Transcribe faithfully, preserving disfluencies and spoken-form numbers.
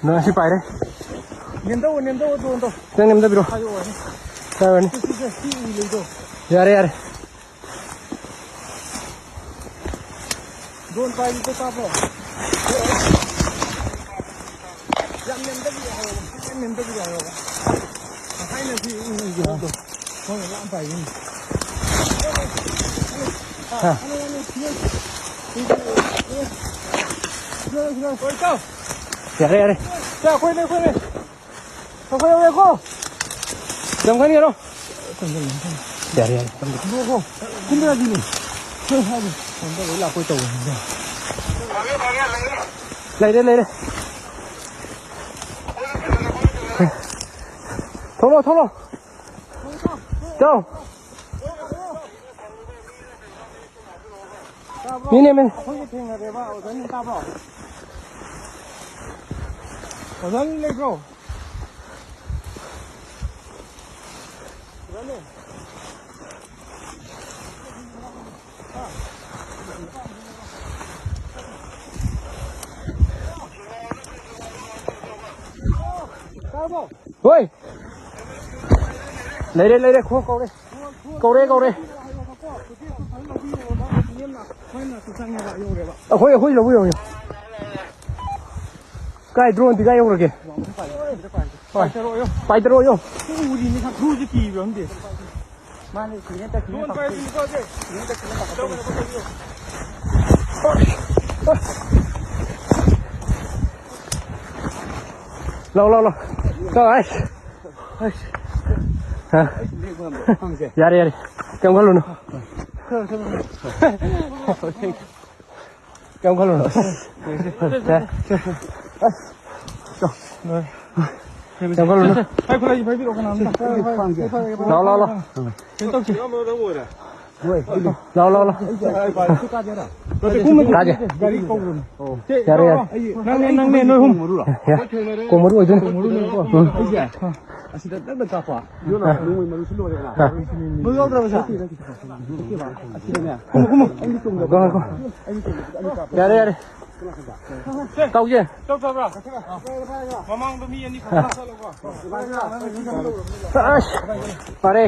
ꯅꯪ ꯁꯤ ꯄꯥꯏꯔꯦ꯫ ꯅꯦꯝꯗꯧ, ꯅꯦꯝꯗꯧ, ꯑꯗꯨ, ꯑꯗꯨ꯫ ꯈꯤꯇꯪ ꯅꯦꯝꯗꯕꯤꯔꯣ꯫ ꯍꯥꯏꯌꯣ, ꯍꯥꯏꯌꯣ꯫ ꯌꯥꯔꯅꯤ꯫ ꯁꯤ, ꯁꯤ, ꯁꯤ, ꯁꯤ ꯎ ꯂꯩꯗꯣ꯫ ꯌꯥꯔꯦ, ꯌꯥꯔꯦ꯫ ꯗ꯭ꯔꯣꯟ ꯄꯥꯏꯔꯤꯗꯣ ꯇꯥꯕ꯭ꯔꯣ? ꯌꯥꯝ ꯅꯦꯝꯗꯕꯤꯗ ꯍꯥꯏꯌꯣ, ꯌꯥꯝ ꯅꯦꯝꯗꯕꯤꯗ ꯍꯥꯏꯌꯣ꯫ ꯉꯁꯥꯏꯅ ꯁꯤ ꯎ ꯎ ꯎ ꯎ꯫ ꯍꯣꯏ, ꯌꯥꯝ ꯄꯥꯏꯔꯤꯅꯤ꯫ ꯍꯥ꯫ ꯌꯥꯔꯦ, ꯌꯥꯔꯦ꯫ ꯁꯦ, ꯑꯩꯈꯣꯏꯅꯦ, ꯑꯩꯈꯣꯏꯅꯦ꯫ ꯑꯩꯈꯣꯏ ꯌꯧꯔꯦꯀꯣ꯫ ꯌꯥꯝ ꯀꯟꯒꯅꯣ꯫ ꯌꯥꯔꯦ, ꯌꯥꯔꯦ꯫ ꯀꯨꯝꯃꯣꯀꯣ꯫ ꯀꯨꯝꯕ ꯌꯥꯗꯦꯅꯦ꯫ ꯁꯦ, ꯍꯥꯏꯗꯤ꯫ ꯐꯣꯟ ꯇꯧꯕ ꯂꯥꯛꯄꯣꯏ ꯇꯧꯕꯅꯤꯗ꯫ ꯂꯩꯔꯦ, ꯂꯩꯔꯦ꯫ ꯊꯣꯛꯂꯣ, ꯊꯣꯛꯂꯣ꯫ ꯆꯥꯎ꯫ ꯃꯤꯅꯦ, ꯃꯤꯅꯦ꯫ ꯑꯩꯈꯣꯏꯒꯤ ꯊꯦꯡꯅꯔꯦꯕ, ꯑꯣꯖꯥ ꯅꯪ ꯇꯥꯕ꯭ꯔꯣ? ꯑꯣꯖꯥ ꯅꯪ ꯂꯩꯕ꯭ꯔꯣ? ꯑꯣꯖꯥ ꯅꯪ? ꯍꯥ? ꯇꯥꯔꯕꯣ? ꯍꯣꯏ꯫ ꯂꯩꯔꯦ, ꯂꯩꯔꯦ, ꯈꯣꯡ ꯀꯧꯔꯦ꯫ ꯀꯧꯔꯦ, ꯀꯧꯔꯦ꯫ ꯑꯩꯈꯣꯏ, ꯑꯩꯈꯣꯏ ꯂꯧꯕ ꯌꯧꯔꯦ꯫ ꯀꯥꯏ drone ꯗꯤ ꯀꯥꯏ ꯌꯧꯔꯒꯦ? ꯄꯥꯏꯊꯔꯛꯑꯣ, ꯌꯣ꯫ ꯄꯥꯏꯊꯔꯛꯑꯣ, ꯌꯣ꯫ ꯎꯔꯤꯅꯤ, ꯈꯪꯗꯦ꯫ ꯃꯥꯅꯦ, ꯁꯤꯅꯦ ꯇꯛꯁꯤꯅꯦ ꯇꯛꯁꯤꯅꯦ꯫ ꯂꯥꯎ, ꯂꯥꯎ, ꯂꯥꯎ꯫ ꯂꯥꯎ, ꯑꯩꯁ꯫ ꯑꯩꯁ꯫ ꯍꯥ? ꯌꯥꯔꯦ, ꯌꯥꯔꯦ꯫ ꯀꯩꯝ ꯈꯜꯂꯨꯅꯨ꯫ ꯀꯩꯝ ꯈꯜꯂꯨꯅꯨ꯫ ꯀꯩꯝ ꯈꯜꯂꯨꯅꯨ꯫ ꯂꯥꯎ, ꯂꯥꯎ, ꯂꯥꯎ꯫ ꯂꯥꯎ, ꯂꯥꯎ, ꯂꯥꯎ꯫ ꯀꯥꯒꯦ꯫ ꯌꯥꯔꯦ, ꯌꯥꯔꯦ꯫ ꯅꯪꯅꯦ, ꯅꯪꯅꯦ, ꯅꯣꯏ ꯑꯍꯨꯝ꯫ ꯌꯥ-, ꯀꯣꯡꯃꯔꯨ ꯑꯣꯏꯗꯣꯏꯅꯦ꯫ ꯎꯝ꯫ ꯑꯁꯤꯗ ꯅꯪꯅ ꯀꯥꯞꯄ꯫ ꯑꯥ꯫ ꯅꯣꯡꯃꯩ ꯃꯔꯨꯁꯨ ꯂꯣꯏꯔꯦꯗꯅ꯫ ꯑꯥ꯫ ꯃꯔꯨ ꯌꯥꯎꯗ꯭ꯔꯕ ꯁꯥ? ꯑꯁꯤꯗꯅꯦ꯫ ꯀꯨꯝꯃꯣ, ꯀꯨꯝꯃꯣ꯫ ꯑꯩꯗꯤ ꯇꯣꯡꯗꯕ꯫ ꯉꯥꯏꯈꯣ, ꯉꯥꯏꯈꯣ꯫ ꯌꯥꯔꯦ, ꯌꯥꯔꯦ꯫ ꯇꯧꯁꯦ꯫ ꯇꯧꯊꯕ꯭ꯔꯥ? ꯃꯃꯥꯡꯗ ꯃꯤ ꯑꯅꯤ ꯈꯛꯇ ꯆꯠꯂꯣꯀꯣ꯫ ꯑꯁ, ꯐꯔꯦ꯫